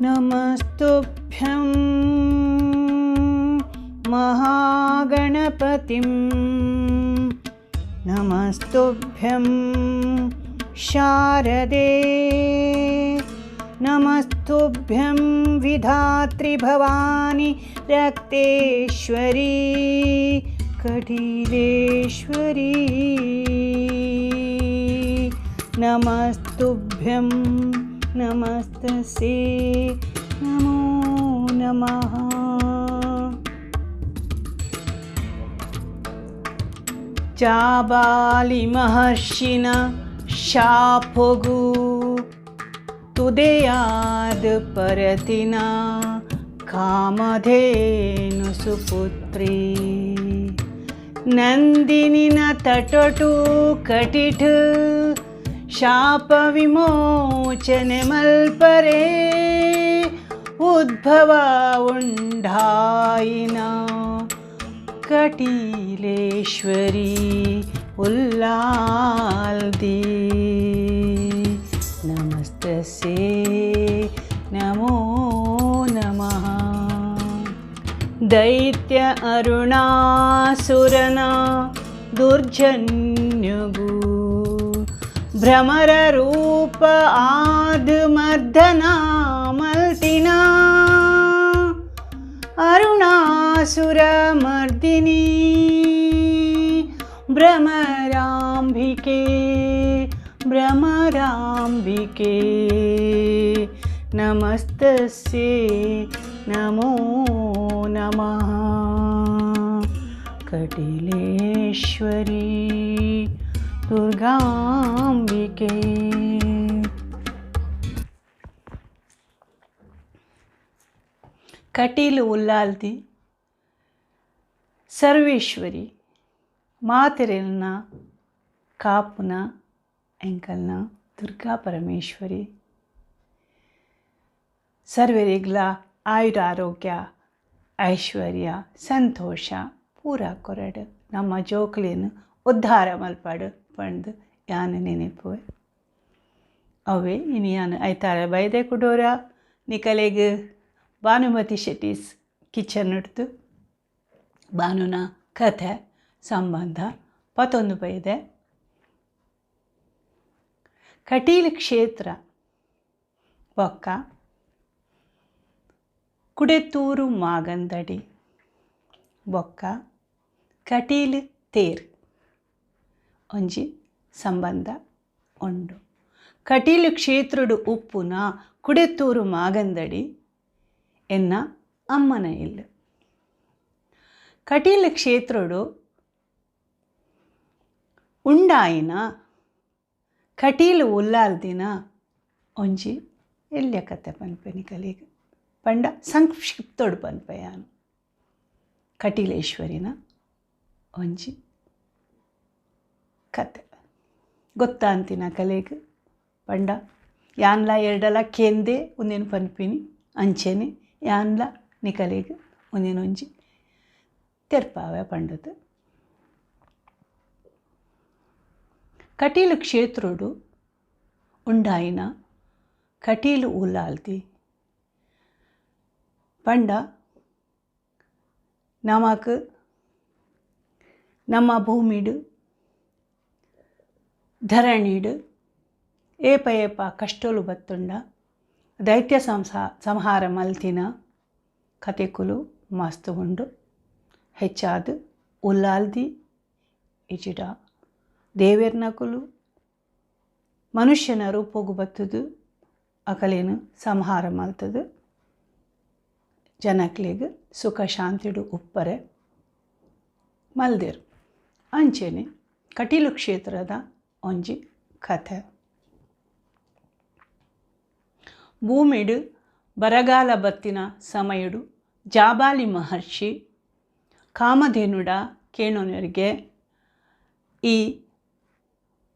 ನಮಸ್ತುಭ್ಯಂ ಮಹಾಗಣಪತಿಂ ನಮಸ್ತುಭ್ಯಂ ಶಾರದೆ ನಮಸ್ತುಭ್ಯಂ ವಿಧಾತ್ರಿ ಭವಾನಿ ರಕ್ತೇಶ್ವರಿ ಕಟೀಲೇಶ್ವರಿ ನಮಸ್ತುಭ್ಯಂ ನಮಸ್ತಸ್ಯೈ ನಮೋ ನಮಃ. ಜಾಬಾಲಿ ಮಹರ್ಷಿನ ಶಾಪಗು ತುದೆಯಾದ ಪರತಿನ ಕಾಮಧೇನು ಸುಪುತ್ರಿ ನಂದಿನಿನ ತಟಟು ಕಟಿಠ ಶಾಪ ವಿಮೋಚನೆ ಮಲ್ಪರೆ ಉದ್ಭವ ಉಂಡಾಯಿನ ಕಟೀಲೇಶ್ವರಿ ಉಲ್ಲಾಲ್ದಿ ನಮಸ್ತಸ್ಯೈ ನಮೋ ನಮಃ. ದೈತ್ಯ ಅರುಣಾಸುರನ ದುರ್ಜನ್ಯುಗು ಭ್ರಮರ ರೂಪ ಆದ ಮರ್ದನ ಮಲ್ತಿನ ಅರುಣಾಸುರ ಮರ್ದಿನಿ ಭ್ರಮರಾಂಬಿಕೆ ಭ್ರಮರಾಂಬಿಕೆ ನಮಸ್ತಸ್ಯೈ ನಮೋ ನಮಃ. ಕಟಿಲೇಶ್ವರಿ ದುರ್ಗಾಂಬಿಕೆ. ಕಟೀಲು ಉಲ್ಲಾಲ್ದಿ ಸರ್ವೇಶ್ವರಿ ಮಾತೆರೆಲ್ನ ಕಾಪುನ ಎಂಕಲ್ನ ದುರ್ಗಾ ಪರಮೇಶ್ವರಿ ಸರ್ವರಿಗ್ಲ ಆಯುರ ಆರೋಗ್ಯ ಐಶ್ವರ್ಯ ಸಂತೋಷ ಪೂರ ಕೊರಡು ನಮ್ಮ ಜೋಕ್ಲೇನು ಉದ್ಧಾರ ಮಲ್ಪಾಡು ಪಂದು ಯಾನು ನೆನೆಪುವೆ. ಅವೇ ಇನಿ ಯಾನು ಐತಾರ ಬೈದೆ ಕುಡೋರ ನಿಕಲೆಗ್ ಭಾನುಮತಿ ಶೆಟ್ಟೀಸ್ ಕಿಚನ್ ಉಡ್ತು ಭಾನುನ ಕಥೆ ಸಂಬಂಧ ಪತ್ತೊಂದು ಬೈದೆ. ಕಟೀಲು ಕ್ಷೇತ್ರ ಬೊಕ್ಕ ಕುಡೆತೂರು ಮಾಗಂದಡಿ ಬೊಕ್ಕ ಕಟೀಲು ತೇರ್ ಒಂಜಿ ಸಂಬಂಧ ಉಂಡು. ಕಟೀಲು ಕ್ಷೇತ್ರಡು ಉಪ್ಪುನ ಕುಡೆತೂರು ಮಾಗಂದಡಿ ಎನ್ನ ಅಮ್ಮನ ಇಲ್ಲು. ಕಟೀಲು ಕ್ಷೇತ್ರಡು ಉಂಡಾಯಿನ ಕಟೀಲು ಉಲ್ಲಾಲ್ದಿನ ಒಂಜಿ ಎಲ್ಯ ಕತೆ ಪನ್ಪೆನಿ ಕಲಿಗ್ ಪಂಡ ಸಂಕ್ಷಿಪ್ತೊಡು ಪನ್ಪೆಯಾನು ಕಟೀಲೇಶ್ವರಿನ ಒಂಜಿ ಕತೆ ಗೊತ್ತಾಂತಿನ ಕಲೆಗ್ ಪಂಡ ಯಾನ್ಲ ಎರಡಲ ಕೇಂದೆ ಒಂದೇನು ಪನ್ಪಿನಿ ಅಂಚೆನೆ ಯಾನ್ಲ ನಿಕಲೆಗ್ ಒಂದೇನೊಂಜಿ ತೆರ್ಪಾವೆ ಪಂಡದು. ಕಟೀಲು ಕ್ಷೇತ್ರಡು ಉಂಡಾಯಿನ ಕಟೀಲು ಉಲ್ಲಾಲ್ದಿ ಪಂಡ ನಮಕ್ ನಮ್ಮ ಭೂಮಿಡು ಧರಣಿಡು ಏಪ ಏಪ ಕಷ್ಟಲು ಬತ್ತುಂಡ ದೈತ್ಯ ಸಂಹಾರ ಮಲ್ತಿನ ಕತೆಕುಲು ಮಸ್ತ್ ಉಂಡು. ಹೆಚ್ಚಾದ ಉಲ್ಲಾಲ್ದಿ ಇಜಿಡ ದೇವೆರ್ನಕುಲು ಮನುಷ್ಯನ ರೂಪೊಗು ಬತ್ತದು ಅಕಲೇನು ಸಂಹಾರ ಮಲ್ತದು ಜನಕ್ಲೆಗ್ ಸುಖ ಶಾಂತಿಡು ಉಪ್ಪರೆ ಮಲ್ದೇರು. ಅಂಚೆನೆ ಕಟೀಲು ಕ್ಷೇತ್ರದ ಒಂಜಿ ಕಥೆ. ಭೂಮಿಡು ಬರಗಾಲ ಬತ್ತಿನ ಸಮಯಡು ಜಾಬಾಲಿ ಮಹರ್ಷಿ ಕಾಮಧೇನುಡ ಕೇಣೋನರಿಗೆ ಈ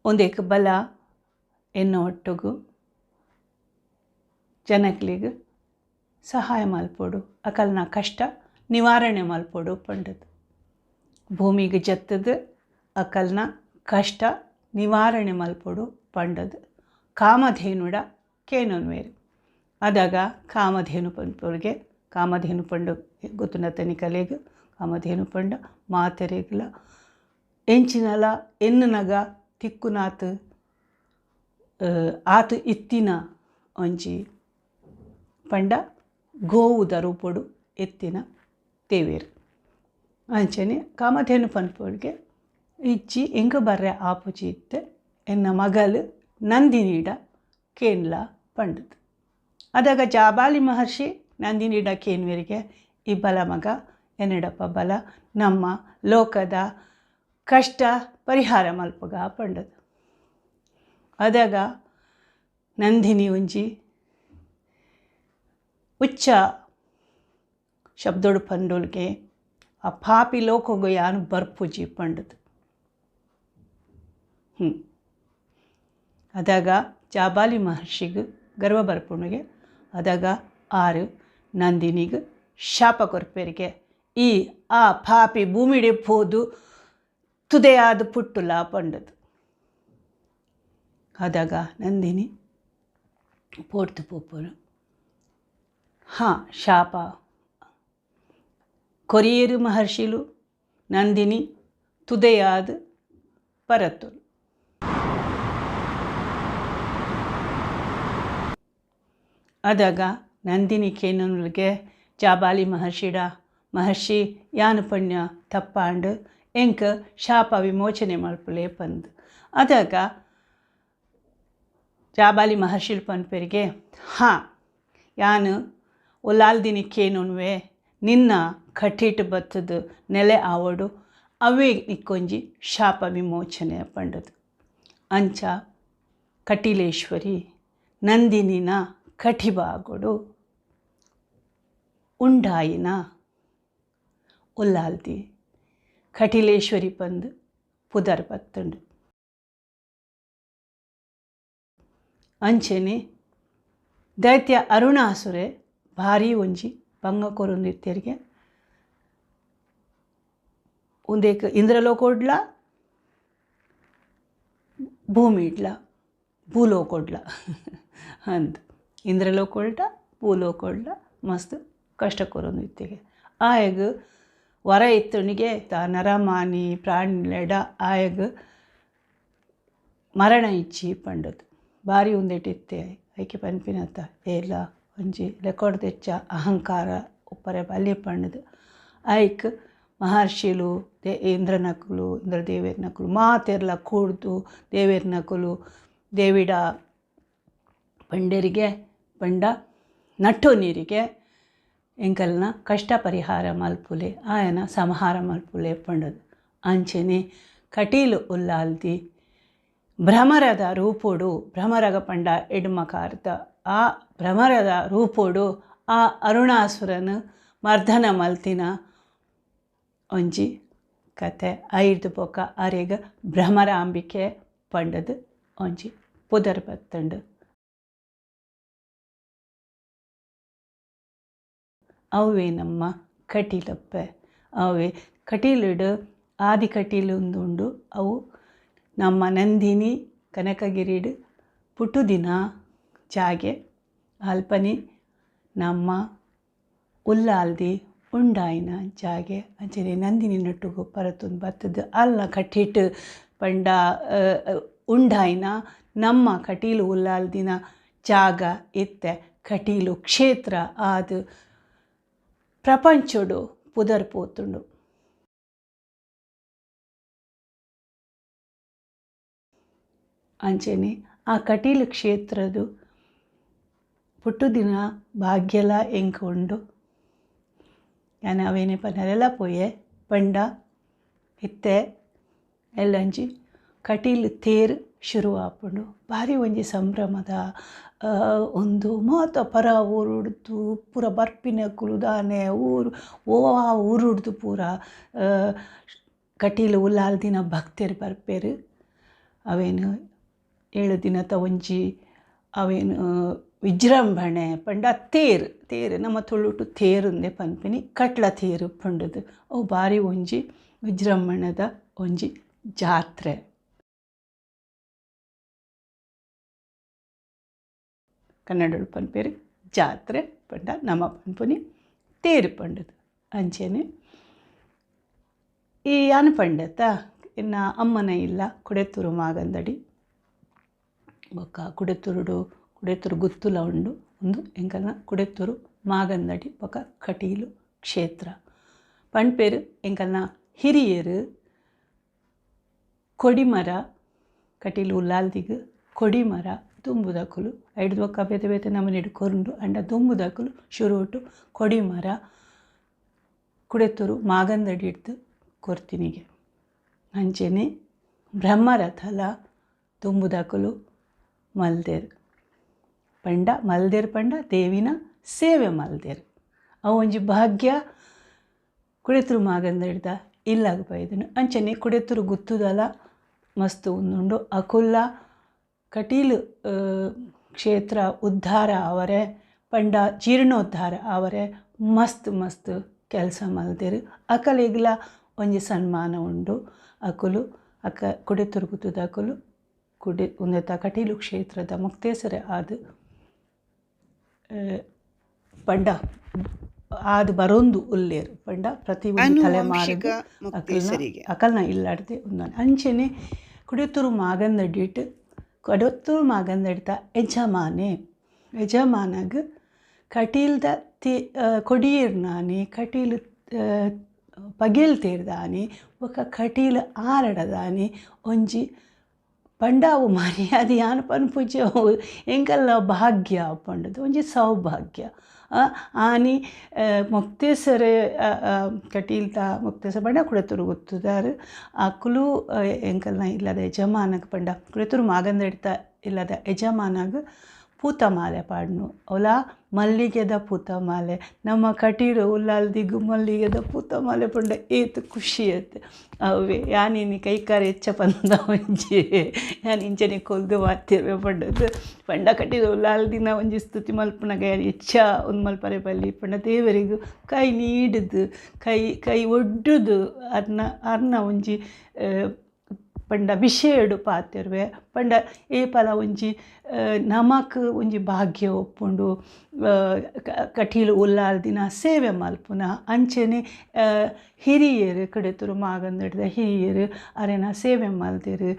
ಒಂದೇಕ ಬಲ ಎನ್ನೋ ಒಟ್ಟುಗು ಜನಕ್ಲೆಗ್ ಸಹಾಯ ಮಲ್ಪೊಡು ಅಕಲ್ನ ಕಷ್ಟ ನಿವಾರಣೆ ಮಲ್ಪೊಡು ಪಂಡದು. ಭೂಮಿಗೆ ಜತ್ತದು ಅಕಲ್ನ ಕಷ್ಟ ನಿವಾರಣೆ ಮಲ್ಪೊಡು ಪಂಡದು ಕಾಮಧೇನುಡ ಕೇನೊನ್ವೇರು. ಅದಾಗ ಕಾಮಧೇನು ಪನ್ಪೊಳಿಗೆ ಕಾಮಧೇನು ಪಂಡು ಗೊತ್ತುನತನಿ ಕಲೆಗ್ ಕಾಮಧೇನು ಪಂಡ ಮಾತೆರೆಗ್ಲ ಎಂಚಿನಲ ಎನ್ನುನಗ ತಿಕ್ಕುನಾತ್ ಆತು ಇತ್ತಿನ ಒಂಜಿ ಪಂಡ ಗೋವುದ ರೂಪೊಡು ಎತ್ತಿನ ದೇವೇರು. ಅಂಚನೆ ಕಾಮಧೇನು ಪನ್ಪೊಳಿಗೆ ಇಜ್ಜಿ ಎಂಕ್ ಬರ್ರೆ ಆಪುಜಿ ಇತ್ತೆ ಎನ್ನ ಮಗಲು ನಂದಿನಿಡ ಕೇನ್ಲ ಪಂಡದು. ಅದಾಗ ಜಾಬಾಲಿ ಮಹರ್ಷಿ ನಂದಿನಿಡ ಕೇನ್ವರಿಗೆ ಈ ಬಲ ಮಗ ಎನ್ನಡಪ್ಪ ಬಲ ನಮ್ಮ ಲೋಕದ ಕಷ್ಟ ಪರಿಹಾರ ಮಲ್ಪಗ ಪಂಡದು. ಅದಾಗ ನಂದಿನಿ ಒಂಜಿ ಉಚ್ಚ ಶಬ್ದೋಡು ಪಂಡೋಲ್ಗೆ ಆ ಪಾಪಿ ಲೋಕಗು ಯಾನು ಬರ್ಪುಜಿ ಪಂಡದು. ಅದಾಗ ಜಾಬಾಲಿ ಮಹರ್ಷಿಗೆ ಗರ್ವ ಬರ್ಪುಣಿಗೆ ಅದಾಗ ಆರು ನಂದಿನಿಗೆ ಶಾಪ ಕೊರ್ಪೆರಿಗೆ ಈ ಆ ಪಾಪಿ ಭೂಮಿಡೆ ಪೋದು ತುದೆಯಾದ ಪುಟ್ಟುಲ ಪಂಡದು. ಅದಾಗ ನಂದಿನಿ ಪೋಡ್ತು ಪೋಪರು ಹಾಂ ಶಾಪ ಕೊರಿಯರು ಮಹರ್ಷಿಲು ನಂದಿನಿ ತುದೆಯಾದ ಪರತ್ತುಲು. ಅದಾಗ ನಂದಿನಿ ಕೇನನುಲ್ಗೆ ಜಾಬಾಲಿ ಮಹರ್ಷಿಡ ಮಹರ್ಷಿ ಯಾನು ಪಣ್ಯ ತಪ್ಪಾಂಡು ಎಂಕ್ ಶಾಪ ವಿಮೋಚನೆ ಮಲ್ಪುಲೆ ಪಂದು. ಅದಾಗ ಜಾಬಾಲಿ ಮಹರ್ಷಿಲ್ ಪನ್ಪೆರಿಗೆ ಹಾಂ ಯಾನು ಒಲ್ಲಾಲ್ದಿನಿ ಕೇನುನ್ವೆ ನಿನ್ನ ಕಟ್ಟಿಟ್ಟು ಬತ್ತದು ನೆಲೆ ಆವಡು ಅವೇ ನಿಕ್ಕೊಂಜಿ ಶಾಪ ವಿಮೋಚನೆ ಪಂಡದು. ಅಂಚ ಕಟೀಲೇಶ್ವರಿ ನಂದಿನಿನ ಕಠಿಬಾಗೊಡು ಉಂಡಾಯಿನ ಉಲ್ಲಾಲ್ದಿ ಕಟೀಲೇಶ್ವರಿ ಪಂದು ಪುದರ್ ಬತ್ತುಂಡು. ಅಂಚೆನೆ ದೈತ್ಯ ಅರುಣಾಸುರೆ ಭಾರಿ ಒಂಜಿ ಭಂಗ ಕೊರೊಂದಿತ್ತೆರಿಗೆ ಉಂದೇಕ್ ಇಂದ್ರಲೋಕೊಡ್ಲ ಭೂಮಿ ಇಡ್ಲ ಭೂಲೋಕೊಡ್ಲ ಅಂದ್ ಇಂದ್ರಲೋಕೊಡ್ಲ ಭೂಲೋಕೊಡ್ಲ ಮಸ್ತ್ ಕಷ್ಟ ಕೊರೊಂದಿತ್ತಿಗೆ. ಆಯಗ್ ವರ ಇತ್ತುಣಿಗೆ ನರಮಾನಿ ಪ್ರಾಣಿಲೆಡ ಆಯಗ್ ಮರಣ ಇಚ್ಚಿ ಪಂಡದು. ಭಾರಿ ಉಂದೆಟಿತ್ತೆ ಐಕೆ ಪನ್ಪಿನತ್ತ ಏಲ ಒಂಜಿ ರೆಕಾರ್ಡ್ ತೆಚ್ಚ ಅಹಂಕಾರ ಉಪ್ಪರೆ ಬಲ್ಯ ಪಂಡದು. ಐಕ್ ಮಹರ್ಷಿಲು ಇಂದ್ರನಕುಲು ಇಂದ್ರ ದೇವೇರ್ನಕುಲು ಮಾತೆರ್ಲ ಕೂಡ್ದು ದೇವೇರ್ನಕುಲು ದೇವಿಡ ಪಂಡರಿಗೆ ಪಂಡ ನಟ್ಟು ನೀರಿಗೆ ಎಂಕಲ್ನ ಕಷ್ಟ ಪರಿಹಾರ ಮಲ್ಪುಲೆ ಆಯನ ಸಂಹಾರ ಮಲ್ಪುಲೆ ಪಂಡದು. ಅಂಚೆನೆ ಕಟೀಲು ಉಲ್ಲಾಲ್ದಿ ಭ್ರಮರದ ರೂಪೋಡು ಭ್ರಮರಗ ಪಂಡ ಎಡ್ಮಕಾರ್ತ ಆ ಭ್ರಮರದ ರೂಪೋಡು ಆ ಅರುಣಾಸುರನ ಮರ್ದನ ಮಲ್ತಿನ ಒಂಜಿ ಕತೆ. ಐದು ಪೊಕ್ಕ ಅರೆಗ ಭ್ರಮರಾಂಬಿಕೆ ಪಂಡದು ಒಂಜಿ ಪುದರ್ ಬತ್ತಂಡು. ಅವೇ ನಮ್ಮ ಕಟೀಲಪ್ಪೆ. ಅವೇ ಕಟೀಲಿಡು ಆದಿ ಕಟೀಲು ಉಂಡು. ಅವು ನಮ್ಮ ನಂದಿನಿ ಕನಕಗಿರಿಡು ಪುಟ್ಟುದಿನ ಜಾಗೆ ಅಲ್ಪನಿ ನಮ್ಮ ಉಲ್ಲಾಲ್ದಿ ಉಂಡಾಯಿನ ಜಾಗೆ. ಅಂಚನೆ ನಂದಿನಿ ನಟ್ಟುಗು ಪರತೊಂದು ಬತ್ತದು ಅಲ್ಲ ಕಟ್ಟಿಟ್ಟು ಪಂಡ ಉಂಡಾಯಿನ ನಮ್ಮ ಕಟೀಲು ಉಲ್ಲಾಲ್ದಿನ ಜಾಗ ಇತ್ತೆ ಕಟೀಲು ಕ್ಷೇತ್ರ ಆದು ಪ್ರಪಂಚೋಡು ಪುದರ್ ಪೋತುಂಡು. ಅಂಚೆನೆ ಆ ಕಟೀಲು ಕ್ಷೇತ್ರದು ಪುಟ್ಟುದಿನ ಭಾಗ್ಯಲ ಎಂಕ್ ಉಂಡು. ಯಾನ್ ಅವೇನೆ ಪನರೆಲ ಪೋಯೆ ಪಂಡ ಇತ್ತೆ ಎಲ್ಲಂಜಿ ಕಟೀಲು ತೇರು ಶುರು ಆಪುಂಡು. ಭಾರಿ ಒಂಜಿ ಸಂಭ್ರಮದ ಒಂದು ಮಾತ ಪರ ಊರುಡ್ದು ಪೂರ ಬರ್ಪಿನಕುಲು ದಾನೆ ಊರು ಓ ಊರುಡ್ದು ಪೂರ ಕಟೀಲು ಉಲ್ಲಾಲ್ದಿನ ಭಕ್ತರು ಬರ್ಪೇರು. ಅವೇನು 7 ದಿನದ ಒಂಜಿ ಅವೇನು ವಿಜೃಂಭಣೆ ಪಂಡ ತೇರು ತೇರು ನಮ್ಮ ತುಳುಟು ತೇರುಂದೆ ಪನ್ಪಿನಿ ಕಟ್ಲ ತೇರು ಪಂಡದು. ಅವು ಭಾರಿ ಒಂಜಿ ವಿಜೃಂಭಣೆದ ಒಂಜಿ ಜಾತ್ರೆ. ಕನ್ನಡಡು ಪನ್ಪೇರು ಜಾತ್ರೆ ಪಂಡ ನಮ ಪನ್ಪುನಿ ತೇರು ಪಂಡದು. ಅಂಚೆನೆ ಈ ಯಾನ್ ಪಂಡೆತ ಎನ್ನ ಅಮ್ಮನ ಇಲ್ಲ ಕುಡೆತ್ತೂರು ಮಾಗಂದಡಿ ಬೊಕ್ಕ ಕುಡೆತ್ತೂರುಡು ಕುಡೆತ್ತೂರು ಗುತ್ತುಲ ಉಂಡು. ಉಂದು ಎಂಕಲ್ನ ಕುಡೆತ್ತೂರು ಮಾಗಂದಡಿ ಬೊಕ್ಕ ಕಟೀಲು ಕ್ಷೇತ್ರ ಪನ್ಪೇರು. ಎಂಕಲ್ನ ಹಿರಿಯರು ಕೊಡಿಮರ ಕಟೀಲು ಉಲ್ಲಾಲ್ದಿಗ್ ಕೊಡಿಮರ ದುಂಬುದಕುಲು ಐಡ್ದ್ ಬೊಕ್ಕ ಬೇತೆ ಬೇತೆ ನಮೂನೆಡ್ ಕೊರುಂಡು. ಆಂಡ ದುಂಬುದಕುಲು ಶುರುಟು ಕೊಡಿಮರ ಕುಡೆತ್ತೂರು ಮಾಗಂದಡಿಡ್ದ್ ಕೊರ್ತಿನಿಗೆ. ಅಂಚೆನೆ ಬ್ರಹ್ಮರಥಲ ದುಂಬುದಕುಲು ಮಲ್ದೆರ್ ಪಂಡ ಮಲ್ದೆರ್ ಪಂಡ ದೇವಿನ ಸೇವೆ ಮಲ್ದೆರ್. ಅವು ಒಂಜಿ ಭಾಗ್ಯ ಕುಡೆತ್ತೂರು ಮಾಗಂದಡಿದ ಇಲ್ಲಾಗ್ ಬೈದುಂಡು. ಅಂಚನೆ ಕುಡೆತ್ತೂರು ಗುತ್ತುದಲ ಮಸ್ತ್ ಉಂದುಂಡು. ಅಕುಲ್ಲ ಕಟೀಲು ಕ್ಷೇತ್ರ ಉದ್ಧಾರ ಆವರೆ ಪಂಡ ಜೀರ್ಣೋದ್ಧಾರ ಆವರೆ ಮಸ್ತ್ ಮಸ್ತ್ ಕೆಲಸ ಮಲ್ದೆರ್. ಅಕಲೆಗ್ಲ ಒಂಜಿ ಸನ್ಮಾನ ಉಂಡು. ಅಕುಲು ಅಕ ಕುಡೆತ್ತೂರು ಗುತ್ತುದಕುಲು ಕುಡೆ ಉಂದೆತ ಕಟೀಲು ಕ್ಷೇತ್ರದ ಮೊಕ್ತೇಸರೆ ಆದ್ ಪಂಡ ಆದ್ ಬರೊಂದು ಉಲ್ಲೆರ್. ಪಂಡ ಪ್ರತಿ ಒಂದು ಆನುವಂಶಿಕ ತಲೆಮಾರುಗು ಅಕಲ್ನ ಮೊಕ್ತೇಸರಿಗೆ. ಅಕಲ್ನ ಇಲ್ಲಾಡ್ದೆ ಉಂದು. ಅಂಚೆನೆ ಕುಡೆತ್ತೂರು ಮಾಗಂದಡಿಟ್ ಕೊಡತ್ತೂರು ಮಾಗಂದಡಿತ ಯಜಮಾನೆ ಯಜಮಾನಗ್ ಕಟೀಲ್ದ ತೇ ಕೊಡಿಯೇರ್ನಾನಿ ಕಟೀಲು ಪಗೆಲ್ ತೇರ್ದಾನಿ ಬೊಕ್ಕ ಕಟೀಲು ಆರಡದಾನಿ ಒಂಜಿ ಪಂಡ ಅವು ಮರ್ಯಾದೆ ಯಾನ್ ಪನ್ಪುಜಿ. ಅವು ಎಂಕಲ್ನ ಭಾಗ್ಯ ಪಂಡುದು ಒಂಜಿ ಸೌಭಾಗ್ಯ. ಆನಿ ಮೊಕ್ತೇಸರೆ ಕಟೀಲ್ದ ಮೊಕ್ತೇಸರ ಪಂಡ ಕುಡೆತ್ತೂರು ಗುತ್ತುದಾರ್ ಅಕುಲು ಎಂಕಲ್ನ ಇಲ್ಲದ ಯಜಮಾನಗ್ ಪಂಡ ಕುಡೆತ್ತೂರು ಮಾಗಂದಡಿತ ಇಲ್ಲದ ಯಜಮಾನಗ್ ಪೂತಮಾಲೆ ಪಾಡ್ನು. ಅವಲ ಮಲ್ಲಿಗೆದ ಪೂತಮಾಲೆ. ನಮ್ಮ ಕಟೀಲು ಉಲ್ಲಾಲ್ದಿಗ್ ಮಲ್ಲಿಗೆದ ಪೂತಮಾಲೆ ಪಂಡ ಏತ್ ಖುಷಿ ಆತು. ಅವೇ ಯಾನಿನಿ ಕೈಕಾರ್ ಎಚ್ಚ ಪಂದ ಒಂಜಿ ಯಾನ್ ಇಂಚನೆ ಕೊಲ್ದು ಪಾತೆರುವೆ ಪಂಡದು. ಪಂಡ ಕಟೀಲು ಉಲ್ಲಾಲ್ದಿನ ಒಂಜಿ ಸ್ತುತಿ ಮಲ್ಪುನಗ ಯಾನ್ ಎಚ್ಚ ಉಂದು ಮಲ್ಪರೆ ಬಲ್ಲಿ ಪಂಡ ದೇವರಿಗ್ ಕೈ ನೀಡುದು ಕೈ ಕೈ ಒಡ್ಡುದು ಅರ್ನ ಅರ್ನ ಒಂಜಿ ಪಂಡ ವಿಷಯಡು ಪಾತೆರುವೆ. ಪಂಡ ಏಪಲ ಒಂಜಿ ನಮಕ್ ಒಂಜಿ ಭಾಗ್ಯ ಉಪ್ಪುಂಡು ಕಟೀಲು ಉಲ್ಲಾಲ್ದಿನ ಸೇವೆ ಮಲ್ಪುನ. ಅಂಚೆನೆ ಹಿರಿಯೆರ್ ಕಡೆತೂರು ಮಾಗಂದಡಿದ ಹಿರಿಯೆರ್ ಅರೆನ ಸೇವೆ ಮಲ್ದೆರ್.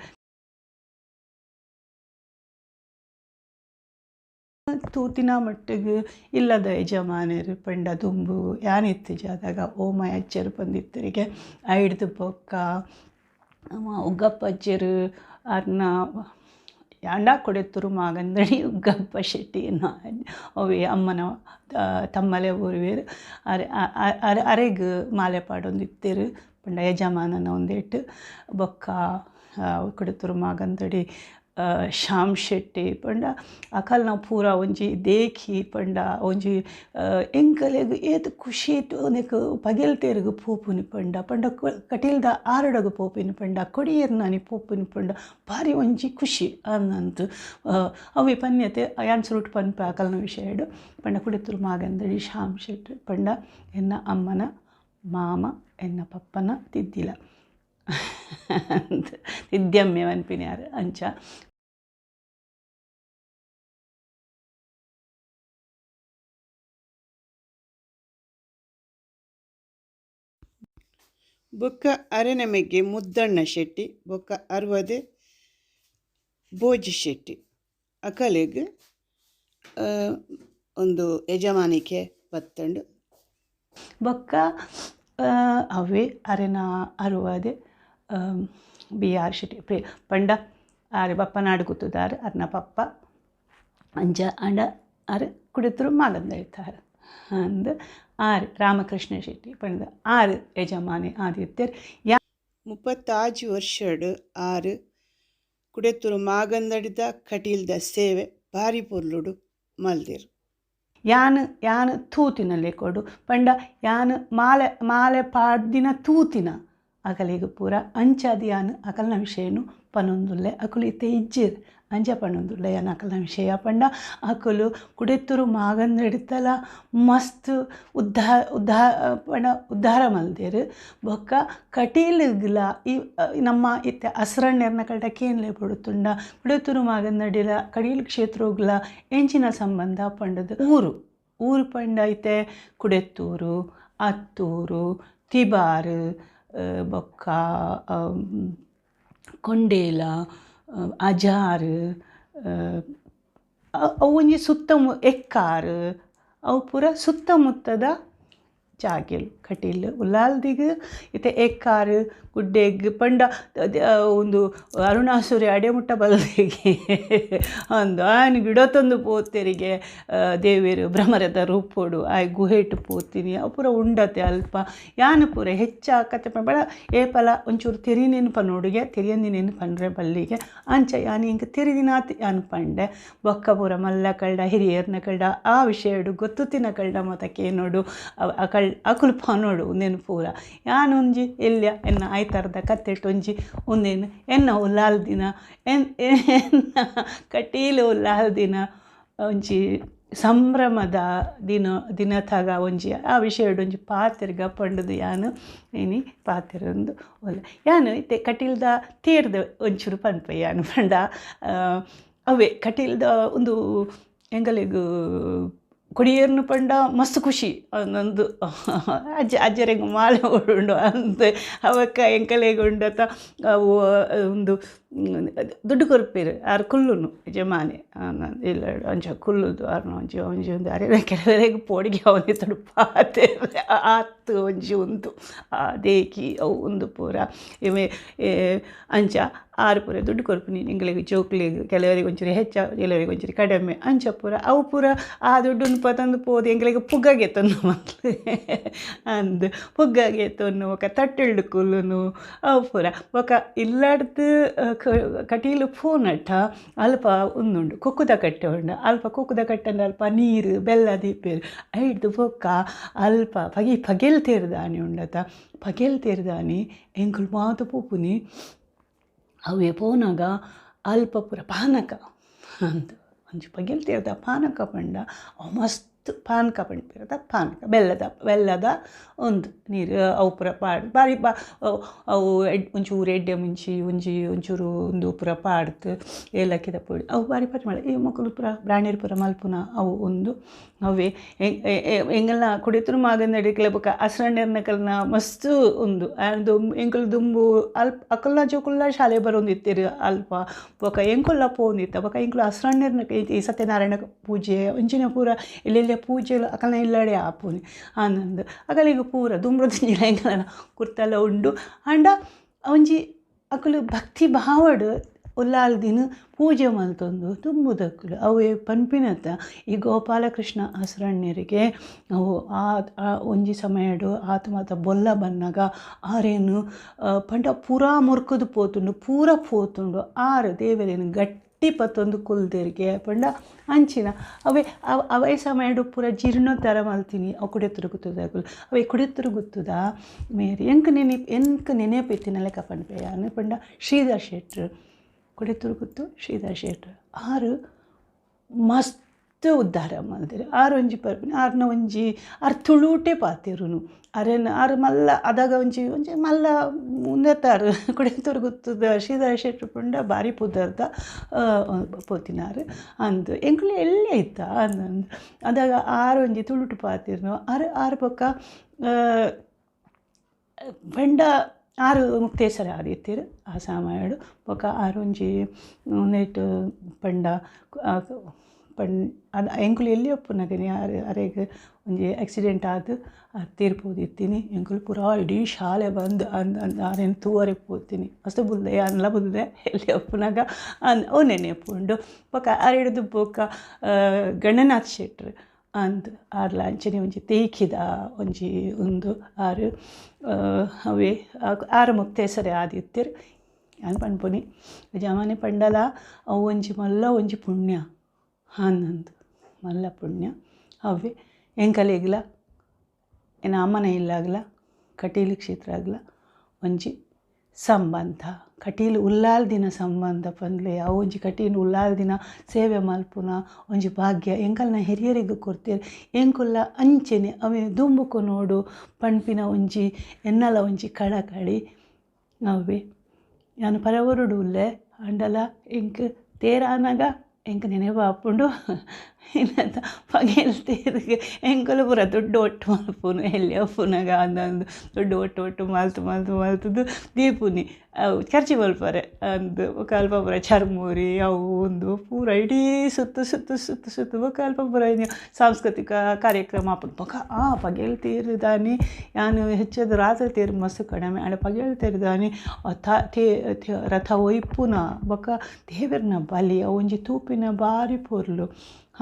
ತೂತಿನ ಮಟ್ಟಿಗ್ ಇಲ್ಲದ ಯಜಮಾನೆರ್ ಪಂಡ ದುಂಬು ಯಾನಿತ್ತಿಜಾದಾಗ ಓಮಯ ಅಜ್ಜೆರ್ ಪಂದಿತ್ತೆರಿಗೆ. ಐಡ್ದ್ ಬೊಕ್ಕ ಉಗ್ಗಪ್ಪಜ್ಜೆರ್ ಅರ್ನ ಯಾಂಡ ಕೊಡೆತ್ತೂರು ಮಾಗಂದಡಿ ಉಗ್ಗಪ್ಪ ಶೆಟ್ಟಿ ಅವೇ ಅಮ್ಮನ ತಮ್ಮಲೆ ಊರುವೆರ್. ಅರೆ ಅರೆ ಅರೆಗ್ ಮಾಲೆ ಪಾಡೊಂದಿತ್ತೆರ್ ಪಂಡ ಯಜಮಾನನ ಉಂದೆಟ್. ಬೊಕ್ಕ ಕೊಡೆತ್ತೂರು ಮಾಗಂದಡಿ ಶ್ಯಾಮ್ ಶೆಟ್ಟಿ ಪಂಡ ಅಕಲ್ನ ಪೂರ ಒಂಜಿ ದೇಖಿ ಪಂಡ ಒಂಜಿ ಎಂಕಲೆಗ್ ಏತ್ ಖುಷಿ ಉಂದೆಕ್ ಪಗೆಲ್ ತೇರುಗ್ ಪೋಪುನಿ ಪಂಡ ಪಂಡ ಕಟೀಲ್ದ ಆರಡಗ್ ಪೋಪಿನಿ ಪಂಡ ಕೊಡಿಯೇರ್ನಾನಿ ಪೋಪಿನಿ ಪಂಡ ಭಾರಿ ಒಂಜಿ ಖುಷಿ ಅಂದಂತು. ಅವೇ ಪನ್ಯತೆ ಯಾನ್ ಸುರುಟು ಪನ್ಪೆ ಅಕಲ್ನ ವಿಷಯಡ್. ಪಂಡ ಕುಡೆತ್ತೂರು ಮಾಗಂದಡಿ ಶ್ಯಾಮ್ ಶೆಟ್ಟಿ ಪಂಡ ಎನ್ನ ಅಮ್ಮನ ಮಾಮ ಎನ್ನ ಪಪ್ಪನ ತಿದ್ದಿಲ ತಿದ್ಯಮ್ಮೆ ಪನ್ಪಿನ ಯಾರು ಅಂಚ. ಬೊಕ್ಕ ಅರೆನಮೆಗ್ಗೆ ಮುದ್ದಣ್ಣ ಶೆಟ್ಟಿ ಬೊಕ್ಕ ಅರ್ವದೆ ಭೋಜಿ ಶೆಟ್ಟಿ ಅಕಲೆಗ್ ಒಂದು ಯಜಮಾನಿಕೆ ಬತ್ತಂಡು. ಬೊಕ್ಕ ಅವೇ ಅರೆನ ಅರುವದೆ ಬಿ ಆರ್ ಶೆಟ್ಟಿ ಪಂಡ ಆರ್ ಬಪ್ಪನಾಡು ಗುತ್ತುದಾರ್ ಅರ್ನ ಪಪ್ಪ ಅಂಚ. ಆಂಡ ಆರ್ ಕುಡೆತ್ತೂರು ಮಾಗಂದಡಿತಾರ್ ಅಂದ್. ಆರ್ ರಾಮಕೃಷ್ಣ ಶೆಟ್ಟಿ ಪಂಡ ಆರ್ ಯಜಮಾನೆ ಆದಿತ್ತೆರ್. 36 ವರ್ಷಡ್ ಆರು ಕುಡೆತ್ತೂರು ಮಾಗಂದಡಿದ ಕಟೀಲ್ದ ಸೇವೆ ಭಾರಿ ಪೊರ್ಲುಡು ಮಲ್ದೆರ್. ಯಾನ್ ಯಾನ್ ತೂತಿನ ಲೆಕ್ಕೊಡು ಪಂಡ ಯಾನ್ ಮಾಲೆ ಮಾಲೆ ಪಾಡ್ದಿನ ತೂತಿನ ಅಕಲೆಗ್ ಪೂರ ಅಂಚಾದ್ ಯಾನ್ ಅಕಲ್ನ ವಿಷಯನು ಪನೊಂದುಲ್ಲೆ ಅಕುಲು ಇತ್ತೆ ಇಜ್ಜೆರ್ ಅಂಚ ಪನೊಂದುಲ್ಲೆ ಯಾನ್ ಅಕಲ್ನ ವಿಷಯ ಪಂಡ ಅಕುಲು ಕುಡೆತ್ತೂರು ಮಾಗಂದಡಿತಲ ಮಸ್ತ್ ಉದ್ಧಾರ ಪಂಡ ಉದ್ಧಾರ ಮಲ್ದೆರ್. ಬೊಕ್ಕ ಕಟೀಲುಗ್ಲ ಈ ನಮ್ಮ ಇತ್ತೆ ಅಸ್ರಣ್ಣೆರ್ನ ಕಲ್ಟ ಕೇನ್ಲೆ ಪೊಡುತ್ತುಂಡ ಕುಡೆತ್ತೂರು ಮಾಗಂದಡಿಲ ಕಟೀಲು ಕ್ಷೇತ್ರಗ್ಲ ಎಂಚಿನ ಸಂಬಂಧ ಪಂಡದು ಊರು ಊರು ಪಂಡ ಇತ್ತೆ ಕುಡೆತ್ತೂರು, ಅತ್ತೂರು, ತಿಬಾರು, ಬೊಕ್ಕ ಕೊಂಡೇಲ, ಅಜಾರು, ಅವು ಒಂಜಿ ಸುತ್ತಮು ಎಕ್ಕಾರು ಅವು ಪೂರ ಸುತ್ತಮುತ್ತದ ಜಾಗೆಲು. ಕಟೀಲು ಉಲ್ಲಾಲ್ದಿಗ್ ಇತ್ತೆ ಎಕ್ಕಾರು ಗುಡ್ಡೆಗ್ ಪಂಡ ಒಂದು ಅರುಣಾಸುರಿ ಅಡೆ ಮುಟ್ಟ ಬಲ್ದಿಗೆ ಅಂದು ಆಯ್ನ ಗಿಡತೊಂದು ಪೋತೆರಿಗೆ ದೇವೆರು ಭ್ರಮರದ ರೂಪೊಡು ಆಯ್ ಗುಹೆಟ್ ಪೋತೀನಿ ಅವು ಪೂರ ಉಂಡತೆ ಅಲ್ಪ. ಯಾನ್ ಪೂರ ಹೆಚ್ಚ ಕತೆ ಪಂಡ ಏಪಲ ಒಂಚೂರು ತೆರಿನೇನು ಪನೋಡುಗೆ ತೆರಿಯಂದಿನೇನು ಪಂಡ್ರೆ ಬಲ್ಲಿಗೆ ಅಂಚ ಯಾನ್ ಎಂಕ್ ತೆರಿದಿನಾತ್ ಯಾನ್ ಪಂಡೆ. ಬೊಕ್ಕ ಪೂರ ಮಲ್ಲ ಕಲ್ಡ ಹಿರಿಯರ್ನ ಕಲ್ಡ ಆ ವಿಷಯಡು ಗೊತ್ತುತ್ತಿನ ಕಲ್ಡ ಮಾತ ಕೇನೋಡು ಅಕಳ್ ಅಕುಲು ಪನೋಡು ಉಂದೆನ್ ಪೂರ. ಯಾನ್ ಒಂಜಿ ಎಲ್ಯ ಎನ್ನ ಐತಾರದ ಕತ್ತೆಟ್ ಒಂಜಿ ಉಂದೆನ್ ಎನ್ನ ಉಲ್ಲಾಲ್ದಿನ ಎನ್ನ ಕಟೀಲು ಉಲ್ಲಾಲ್ದಿನ ಒಂಜಿ ಸಂಭ್ರಮದ ದಿನತಾಗ ಒಂಜಿ ಆ ವಿಷಯಡ್ ಒಂಜಿ ಪಾತೆರ್ಗ ಪಂಡುದು ಯಾನ್ ಇನಿ ಪಾತೆರೊಂದು ಉಲ್ಲೆ. ಯಾನ್ ಇತ್ತೆ ಕಟೀಲ್ದ ತೇರ್ದ ಒಂಚೂರು ಪನ್ಪೆ ಯಾನ್ ಪಂಡ ಅವೇ ಕಟೀಲ್ದ ಒಂದು ಎಂಕಲೆಗ್ ಕೊಡಿಯೇರ್ನು ಪಂಡ ಮಸ್ತ್ ಖುಷಿ ಒಂದೊಂದು ಅಜ್ಜ ಅಜ್ಜರೆಗ್ ಮಾಲೆ ಉಂಡು ಅಂದ್ ಅವಕ್ಕ ಎಂಕಲೆಗ್ ಉಂಡತ ಅವು ಒಂದು ದುಡ್ಡು ಕೊರ್ಪೆರ್ ಆರ್ ಕುಲ್ಲುನು ಯಜಮಾನೆ ಇಲ್ಲ ಅಂಚ ಕುಲ್ಲುದು ಆರ್ನ ಒಂಜಿ ಒಂಜಿ ಒಂದು ಅರೆ ಕೆಲವರೆಗ್ ಪೋಡಿಗೆ ಆವೊಂದಿತ್ತುಂಡು ಪಾತೆರ್ ಆತ್ ಒಂಜಿ ಉಂದು ಆ ದೇಕಿ ಅವು ಉಂದು ಪೂರ ಇವೆ ಅಂಚ ಆರು ಪೂರ ದುಡ್ಡು ಕೊರ್ಪಿನಿ ಎಂಕಲೆಗ್ ಜೋಕ್ಲೆಗ್ ಕೆಲವರಿಗೆ ಒಂಚೂರು ಹೆಚ್ಚ ಕೆಲವರಿಗೆ ಒಂಚೂರು ಕಡಿಮೆ ಅಂಚ ಪೂರ ಅವು ಪೂರ ಆ ದುಡ್ಡುನು ಪತೊಂದು ಪೋದು ಎಂಕಲೆಗ್ ಪುಗ್ಗ ಗೆತ್ತೊಂದು ಮಲ್ತ್ ಅಂದ್ ಪುಗ್ಗ ಗೆತ್ತೊನ್ನು ಬೊಕ ತಟ್ಟೆಲ್ಡ್ ಕುಲ್ಲುನು ಅವು ಪೂರ. ಬೊಕ ಇಲ್ಲಡ್ದ್ ಕಟೀಲು ಪೋನಟ ಅಲ್ಪ ಉಂದುಂಡು ಕುಕ್ಕುದ ಕಟ್ಟೆ ಉಂಡು ಅಲ್ಪ ಕುಕ್ಕುದ ಕಟ್ಟೆಂಡ ಅಲ್ಪ ನೀರು ಬೆಲ್ಲ ದೀಪೆರ್ ಐಡ್ದ್ ಬೊಕ್ಕ ಅಲ್ಪ ಪಗೆಲ್ ತೇರ್ದಾನಿ ಉಂಡತ ಪಗೆಲ್ ತೇರ್ದಾನಿ ಎಂಕುಲು ಮಾತ ಪೋಪುನಿ. ಅವೇ ಪೋನಗ ಅಲ್ಪ ಪೂರ ಪಾನಕ ಅಂದ್ ಒಂಜಿ ಪಗೆಲ್ ತೇರ್ದ ಪಾನಕ ಪಂಡ ಅವು ಮಸ್ತ್ ಪಾನಕ ಪನ್ಪೆರ್ ಪಾನಕ ಬೆಲ್ಲದ ಬೆಲ್ಲದ ಉಂದು ನೀರು ಅವು ಪೂರ ಪಾಡ್ ಬಾರಿ ಅವು ಒಂಚೂರು ಎಡ್ಡೆ ಮುಂಚಿ ಒಂಜಿ ಒಂಚೂರು ಉಂದು ಪೂರ ಪಾಡ್ದ್ ಏಲಕ್ಕಿದ ಪೊಡಿ ಅವು ಬಾರಿ ಪರಿಮಳ ಈ ಮೊಕುಲು ಪೂರ ಬ್ರಾಣೆರ್ ಪೂರ ಮಲ್ಪುನ ಅವು ಉಂದು ಅವೇ ಎಂಕಲ್ನ ಕುಡೆತ್ತೂರು ಮಾಗಂದಡಿಕ್ಲೆ ಬೊಕ ಅಸ್ರಣ್ಣೆರ್ನಕಲ್ನ ಮಸ್ತ್ ಉಂದು ಅಂದ್ ಎಂಕುಲು ದುಂಬು ಅಲ್ಪ ಅಕಲ್ನ ಜೋಕುಲ್ಲ ಶಾಲೆ ಬರೊಂದಿತ್ತೆರ್ ಅಲ್ಪ ಬೊಕ ಎಂಕುಲ್ಲ ಪೋವೊಂದಿತ್ತ. ಬೊಕ ಎಂಕುಲು ಅಸ್ರಣ್ಣೆರ್ನ ಈ ಸತ್ಯನಾರಾಯಣ ಪೂಜೆ ಅಂಚಿನ ಪೂರ ಎಲ್ಲೆಲ್ಯ ಪೂಜೆಲು ಅಕಲ್ನ ಇಲ್ಲಡೆ ಆಪುನಿ ಆನಂದ್ ಅಕಲೆಗ್ ಪೂರ ದುಂಬುದ ಎಂಕಲ್ನ ಕುರ್ತಲ ಉಂಡು. ಆಂಡ ಒಂಜಿ ಅಕುಲು ಭಕ್ತಿ ಭಾವಡ್ ಉಲ್ಲಾಲ್ದಿನ ಪೂಜೆ ಮಲ್ತೊಂದು ದುಂಬುದಕುಲು ಅವೇ ಪನ್ಪಿನತ ಈ ಗೋಪಾಲಕೃಷ್ಣ ಅಸ್ರಣ್ಣೆರಿಗೆ ಅವು ಆ ಒಂಜಿ ಸಮಯಡ್ ಆತ್ ಮಾತ ಬೊಲ್ಲ ಬನ್ನಗ ಆರೇನು ಪಂಡ ಪೂರಾ ಮುರ್ಕುದು ಪೋತುಂಡು ಪೂರ ಪೋತುಂಡು ಆರ್ ದೇವೆರೆನ್ ಗಟ್ಟಿ ಪತ್ತೊಂದು ಕುಲ್ದೆರ್ಗೆ ಪಂಡ ಅಂಚಿನ ಅವೇ ಅವೇ ಸಮಯಡ್ ಪೂರ ಜೀರ್ಣೋದ್ಧಾರ ಮಲ್ತಿನಿ ಅವು ಕುಡೆತ್ತೂರು ಗುತ್ತುದಕುಲು. ಅವೇ ಕುಡೆತ್ತೂರು ಗುತ್ತುದ ಮೇರಿ ಎಂಕ್ ಎಂಕ್ ನೆನೆಪು ಇತ್ತಿನ ಲೆಕ್ಕ ಪನ್ಪೆ ಯಾನ್ ಪಂಡ ಶ್ರೀಧರ್ ಶೆಟ್ರು ಕುಡೆತ್ತೂರು ಗುತ್ತು ಶ್ರೀಧರ್ ಶೆಟ್ರು ಆರು ಮಸ್ತ್ ಉದ್ಧಾರ ಮಲ್ದೆರ್. ಆರು ಒಂಜಿ ಪರ್ಪಿನ ಆರ್ನ ಒಂಜಿ ಆರ್ ತುಳುಟೇ ಪಾತೆರುನು ಅರೆನ ಆರು ಮಲ್ಲ ಅದಾಗ ಒಂಜಿ ಒಂಜಿ ಮಲ್ಲ ಉಂದೆತಾರ್ ಕುಡೆತ್ತೂರು ಗುತ್ತುದ ಶ್ರೀಧರ ಶೆಟ್ರು ಪಂಡ ಬಾರಿ ಪುದರ್ದ ಪೋತಿನಾರ್ ಅಂದ್ ಎಂಕುಲು ಎಲ್ಯ ಇತ್ತ ಅಂದ್ ಅದಾಗ ಆರು ಒಂಜಿ ತುಳುಟು ಪಾತೆರುನು ಆರು ಆರು ಬೊಕ್ಕ ಪಂಡ ಆರು ಮುಕ್ತೇಸರ ಆದಿತ್ತೆರ್ ಆ ಸಮಯಡ್. ಬೊಕ ಆರು ಒಂಜಿ ಉಂದೆಟ್ ಪಂಡ ಅದು ಎಂಕುಲು ಎಲ್ಲಿ ಉಪ್ಪುನಗನೆ ಆರ್ ಅರೆಗ್ ಒಂಜಿ ಆಕ್ಸಿಡೆಂಟ್ ಆದ್ ಆರ್ ತೀರ್ ಪೋದಿತ್ತಿನಿ. ಎಂಕುಲು ಪೂರಾ ಇಡೀ ಶಾಲೆ ಬಂದ್ ಅಂದ್ ಅಂದ್ ಆರೆನ್ ತೂವರೆ ಪೋತಿನಿ ಮಸ್ತ್ ಬುಲ್ಲೆ ಯಾನ್ಲ ಬುಲ್ಲೆ ಎಲ್ಲಿ ಉಪ್ಪುನಗ ಅಂದ್ ಅವು ನೆನೆಪು ಉಂಡು. ಬೊಕ ಆರೆಡ್ದ್ ಬೊಕ ಗಣನಾಥ್ ಶೆಟ್ರು ಅಂದ್ ಆರ್ಲ ಅಂಚನೆ ಒಂಜಿ ತೇಕಿದ ಒಂಜಿ ಉಂದು ಆರ್ ಅವೇ ಆರು ಮುಕ್ತೇಸರೆ ಆದಿತ್ತೆರ್. ಯಾನ್ ಪನ್ಪುನಿ ಯಜಮಾನೆ ಪಂಡಲ ಅವು ಒಂಜಿ ಮಲ್ಲ ಒಂಜಿ ಪುಣ್ಯ ಆನಂದ್ ಮಲ್ಲ ಪುಣ್ಯ ಅವೇ ಎಂಕಲೆಗ್ಲ ಎನ್ನ ಅಮ್ಮನ ಇಲ್ಲಾಗ್ಲ ಕಟೀಲು ಕ್ಷೇತ್ರ ಆಗ್ಲ ಒಂಜಿ ಸಂಬಂಧ ಕಟೀಲು ಉಲ್ಲಾಲ್ದಿನ ಸಂಬಂಧ ಪನ್ಲೆ ಅವು ಒಂಜಿ ಕಟೀಲು ಉಲ್ಲಾಲ್ದಿನ ಸೇವೆ ಮಲ್ಪುನ ಒಂಜಿ ಭಾಗ್ಯ ಎಂಕಲ್ನ ಹಿರಿಯರಿಗೆ ಕೊರ್ತೆರ್ ಎಂಕುಲ್ಲ ಅಂಚೆನೆ ಅವೆ ದುಂಬುಕು ನೋಡು ಪನ್ಪಿನ ಒಂಜಿ ಎನ್ನಲ ಒಂಜಿ ಕಳಕಳಿ ಅವೇ ಯಾನ್ ಪರವೂರುಡು ಉಲ್ಲೆ ಆಂಡಲ ಎಂಕ್ ತೇರಾನಗ ಎಂಕ್ ನೆನೆಪು ಆಪುಂಡು ಪಗೆಲ್ ತೇರಿಗೆ ಎಂಕುಲು ಪೂರ ದುಡ್ಡು ಒಟ್ಟು ಮಲ್ಪುನು ಎಲ್ಯ ಉಪ್ಪುನಗ ಅಂದಂದು ದುಡ್ಡು ಒಟ್ಟು ಒಟ್ಟು ಮಲ್ತು ಮಲ್ತು ಮಲ್ತುದು ದೀಪುನಿ ಅವು ಖರ್ಚಿ ಮಲ್ಪರೆ ಅಂದು ಬೊಕ ಅಲ್ಪ ಪೂರ ಚರ್ಮುರಿ ಅವು ಉಂದು ಪೂರ ಇಡೀ ಸುತ್ತು ಸುತ್ತು ಸುತ್ತು ಸುತ್ತು ಬೊಕ ಅಲ್ಪ ಪೂರ ಸಾಂಸ್ಕೃತಿಕ ಕಾರ್ಯಕ್ರಮ ಆಪುಂಡು ಬೊಕ ಆ ಪಗೆಲ್ ತೇರುದಾನಿ ಯಾನ್ ಹೆಚ್ಚಾದ್ ರಾತ್ರೆ ತೇರು ಮಸ್ತ್ ಕಡಿಮೆ ಆಂಡ ಪಗೆಲ್ ತೇರುದಾನಿ ರಥ ಒಯ್ಪುನ ಬೊಕ ದೇವೆರ್ನ ಬಲಿ ಅವು ಒಂಜಿ ತೂಪಿನ ಬಾರಿ ಪೊರ್ಲು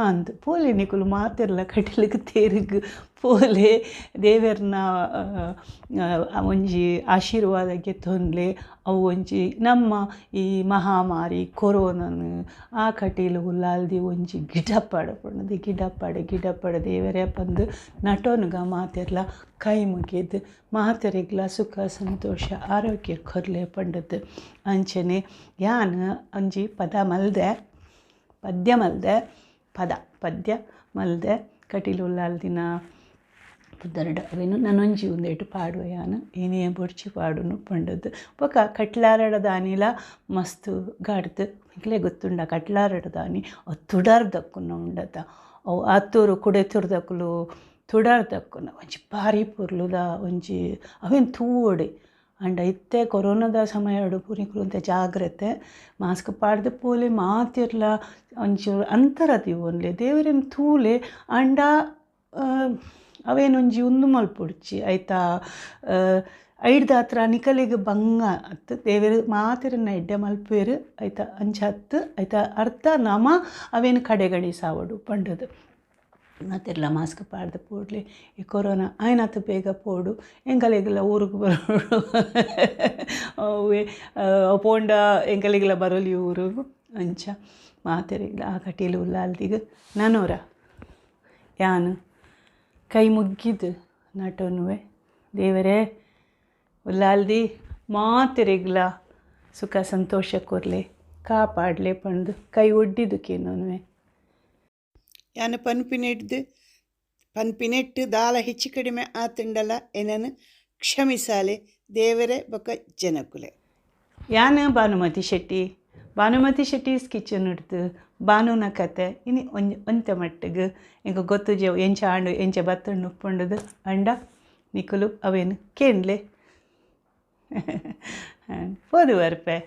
ಅಂದ್ ಪೋಲೆ ನಿಕುಲು ಮಾತೆರ್ಲ ಕಟೀಲುಗ್ ತೇರುಗ್ ಪೋಲೆ ದೇವೆರ್ನ ಒಂಜಿ ಆಶೀರ್ವಾದ ಗೆತೊನ್ಲೆ ಅವು ಒಂಜಿ ನಮ್ಮ ಈ ಮಹಾಮಾರಿ ಕೊರೋನನ್ ಆ ಕಟೀಲು ಉಲ್ಲಾಲ್ದಿ ಒಂಜಿ ಗಿಡಪಡು ಪಂಡುದು ಗಿಡಪಡು ಗಿಡಪಡು ದೇವೆರೇ ಪಂದ್ ನಟೊನುಗ ಮಾತೆರ್ಲ ಕೈ ಮುಗಿದ್ ಮಾತೆರೆಗ್ಲ ಸುಖ ಸಂತೋಷ ಆರೋಗ್ಯ ಕೊರ್ಲೆ ಪಂಡುದು ಅಂಚನೆ ಯಾನ್ ಒಂಜಿ ಪದ ಮಲ್ದೆ ಪದ್ಯ ಮಲ್ದೆ ಪದ ಪದ್ಯ ಮಲ್ದೆ ಕಟೀಲು ಉಲ್ಲಾಲ್ದಿನ ಪುದರ್ಡ್ ಅವೆನ್ ನನೊಂಜಿ ಉಂದೆಟ್ ಪಾಡುವೆ ಯಾನ್ ಇನಿಯೇ ಬೊಡ್ಚಿ ಪಾಡುನು ಪಂಡುದು ಬೊಕ ಕಟ್ಲಾರಡ ದಾನಿಲ ಮಸ್ತ್ ಗಾಡ್ದ್ ನಿಕ್ಲೆ ಗೊತ್ತುಂಡ ಕಟ್ಲಾರಡ ದಾನಿ ಅವು ತುಡರ್ ದಕ್ಕುನ ಉಂಡತ ಅವು ಆತೂರು ಕುಡೆತೂರುದಕುಲು ತುಡರ್ ದಕ್ಕುನ ಒಂಜಿ ಬಾರಿ ಪೊರ್ಲುದ ಒಂಜಿ ಅವೆನ್ ತೂವೊಡೆ ಆಂಡ ಇತ್ತೆ ಕೊರೋನಾದ ಸಮಯಡ್ ಪೂರ ನಿಕುಲು ಒಂತೆ ಜಾಗ್ರತೆ ಮಾಸ್ಕ್ ಪಾಡ್ದ್ ಪೋಲೆ ಮಾತೆರ್ಲ ಒಂಚೂರು ಅಂತರ ದೀವೊನ್ಲೆ ದೇವೆರೆನ್ ತೂಲೆ ಆಂಡ ಅವೇನೊಂಜಿ ಉಂದು ಮಲ್ಪೊಡ್ಚಿ ಐತ ಐಡ್ದಾತ್ರ ನಿಕಲೆಗ್ ಬಂಗ ಅತ್ತ್ ದೇವೆರ್ ಮಾತೆರೆನ್ನ ಎಡ್ಡೆ ಮಲ್ಪುವೆರ್ ಐತ ಅಂಚ ಅತ್ತ್ ಐತ ಅರ್ಥ ನಮ ಅವೇನ್ ಕಡೆಗಣಿಸಾವೊಡು ಪಂಡುದು ಮಾತೆರ್ಲ ಮಾಸ್ಕ್ ಪಾಡ್ದ್ ಪೋಡ್ಲಿ ಈ ಕೊರೋನಾ ಆಯಿನಾತ್ ಬೇಗ ಪೋಡು ಎಂಕಲೆಗ್ಲ ಊರುಗು ಬರೋಡು ಅವ್ವೆ ಪೋಂಡ ಎಂಕಲೆಗ್ಲ ಬರೊಲಿ ಊರುಗು ಅಂಚ ಮಾತೆರೆಗ್ಲ ಆ ಕಟೀಲು ಉಲ್ಲಾಲ್ದಿಗ್ ನನೊರ ಯಾನ್ ಕೈ ಮುಗ್ಗಿದ್ ನಟೊನುವೆ ದೇವರೇ ಉಲ್ಲಾಲ್ದಿ ಮಾತೆರೆಗ್ಲ ಸುಖ ಸಂತೋಷ ಕೊರ್ಲೆ ಕಾಪಾಡ್ಲೆ ಪಂದ್ ಕೈ ಒಡ್ಡಿದ್ ಕೇನೊನುವೆ. ಯಾನ್ ಪನ್ಪಿನೆಡ್ದ್ ಪನ್ಪಿನೆಟ್ ದಾಲ ಹೆಚ್ಚು ಕಡಿಮೆ ಆತುಂಡಲ ಎನನ್ ಕ್ಷಮಿಸಾಲೆ ದೇವರೆ ಬೊಕ ಜನಕುಲೆ. ಯಾನ್ ಭಾನುಮತಿ ಶೆಟ್ಟಿ ಭಾನುಮತಿ ಶೆಟ್ಟೀಸ್ ಕಿಚನ್ ಡ್ದ್ ಬಾನುನ ಕತೆ ಇನಿ ಒಂಜಿ ಒಂತೆ ಮಟ್ಟಿಗ್ ಎಂಕ್ ಗೊತ್ತುಜಿ ಅವು ಎಂಚ ಆಂಡ್ ಎಂಚ ಬತ್ತುಂಡು ಪಂಡುದು ಆಂಡ ನಿಕುಲು ಅವೇನ್ ಕೇನ್ಲೆ ಪೋದು ಬರ್ಪೆ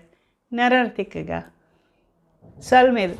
ನರರ್ತಿಕ್ಕಗ ಸೊಲ್ಮೆಲು.